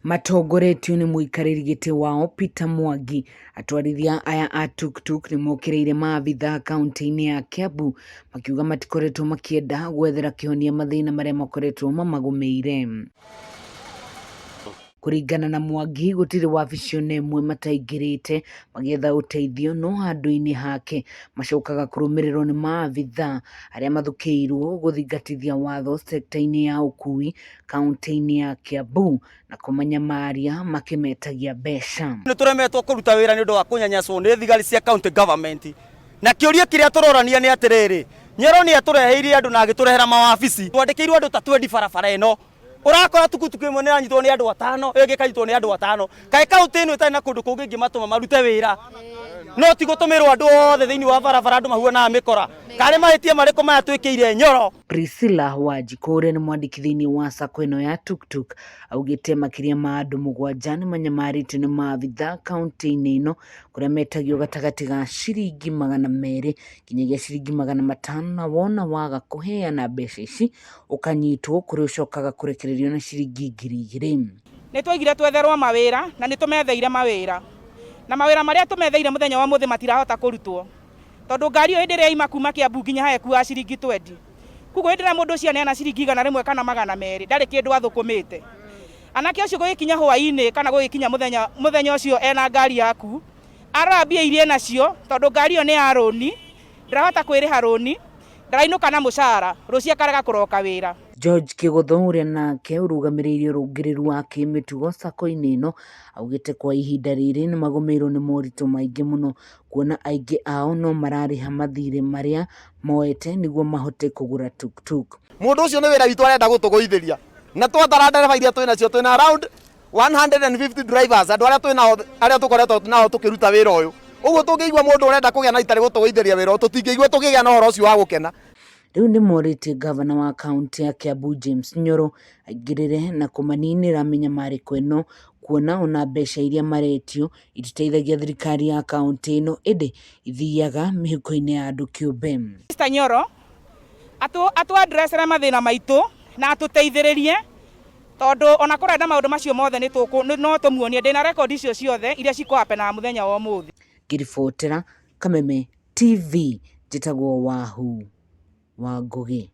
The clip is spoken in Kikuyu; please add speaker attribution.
Speaker 1: Matongoretio nĩ mũikarĩri gĩtĩ wao Peter Mwangi, atwarithia aya a tuktuk nĩ mokĩrĩire maabithaa kaunti-inĩ ya Kiambu makiuga matikoretwo makĩenda gwethera kĩhonia mathĩna marĩa makoretwo mamagũmĩire. Kũringana na Mwangi, gũtirĩ wabici ona ĩmwe mataingĩrĩte magĩetha ũteithio no handũ-inĩ hake macokaga kũrũmĩrĩrwo nĩ maabithaa arĩa mathukĩirwo gũthingatithia watho sekta-inĩ ya ũkui kaunti-inĩ ya Kiambu na kũmanyamaria makĩmetagia mbeca.
Speaker 2: Nĩ tũremetwo kũruta wĩra nĩ ũndũ wa kũnyanyaswo nĩ thigari cia county government. Na kĩũria kĩrĩa tũrorania nĩ atĩrĩrĩ, Nyoro nĩ atũreheire andũ na agĩtũrehera mawabici. Twandĩkĩirwo andũ ta twendi barabara ĩno. Ũrakora tukutuku ĩmwe nĩ ĩranyitwo nĩ andũ atano, ĩyo ĩngĩ ĩkanyitwo nĩ andũ atano. Kaĩ kaunti ĩno ĩtarĩ na kũndũ kũngĩ ĩngĩmatũma marute wĩra? No ti gũtũmĩrwo andũ othe thĩinĩ wa barabara andũ mahuanaga mĩkora. Karĩ mahĩtia marĩkũ maya twĩkĩire Nyoro?
Speaker 1: Priscilla Wanjikũ ũrĩa nĩ mwandĩki thĩinĩ wa sacco ĩno ya Tuktuk augĩte makĩria ma andũ mũgwanja nĩ manyamarĩtio nĩ maabitha kaunti-inĩ ĩno kũrĩa metagio gatagatĩ ga ciringi 200 nginyagia ciringi 500 na wona waga kũheana mbeca ici ũkanyitwo kũrĩa ũcokaga kũrekererio na ciringi 2000.
Speaker 3: Nĩ twaigire twetherwo mawĩra na nĩ tũmetheire mawĩra na mawĩra marĩa tũmetheire mũthenya wa ũmũthĩ matirahota kũrutwo. Tondũ ngari ĩyo hĩndĩ ĩrĩa yaima kuma Kiambu nginya haha ĩkuaga ciringi twendi. Koguo hĩndĩ ĩrĩa mũndũ ũcio aneana ciringi 100 kana 200 ndarĩ kĩndũ athũkũmĩte. Anake acio gũgĩkinya hwainĩ kana gũgĩkinya mũthenya, mũthenya ũcio ena ngari yaku, arora mbia iria enacio, tondũ ngari ĩyo nĩ ya rũni, ndarahota kwĩrĩha rũni, ndarainũka na mũcara, rũciũ akarega kũroka wĩra.
Speaker 1: George Kĩgũtho ũrĩa nake ũrũgamĩrĩire ũrũngĩrĩru wa kĩmĩtugo sacco-inĩ ĩno augĩte kwa ihinda rĩrĩ nĩmagũmĩirwo nĩ moritũ maingĩ mũno kuona aingĩ ao no mararĩha mathirĩ marĩa moete nĩguo mahote kũgũra tuktuk.
Speaker 2: Mũndũ ũcio nĩ wĩra witũ arenda gũtũgũithĩria na twatara ndereba iria twĩ nacio twĩna around 150 drivers andũ arĩa twĩ nao arĩa tũkoretwo nao tũkĩruta wĩra ũyũ. Ũguo tũngĩigua mũndũ ũrenda kũgĩa na itarĩ gũtũgũithĩria wĩra ũyũ tũtingĩigua tũkĩgĩa na ũhoro ũcio wa gũkena.
Speaker 1: Rĩu nĩmorĩtie ngavana wa kaunti ya Kiambu James Nyoro aingĩrĩre na kũmaninĩra mĩnyamarĩko ĩno kuona ona mbeca iria maretio ititeithagia thirikari ya kaunti ĩno ĩndĩ ithiaga mĩhuko-inĩ ya andũ kĩũmbe.
Speaker 3: Mr Nyoro atũ atũ addressere mathĩna maitũ na atũteithĩrĩrie tondũ ona kũrenda maũndũ macio mothe nĩ tũkũ no tũmuonie ndĩna record icio ciothe iria cikũ happen mũthenya wa ũmũthĩ.
Speaker 1: Ngĩribotera Kameme TV njĩtagwo Wahu wa Ngũgĩ.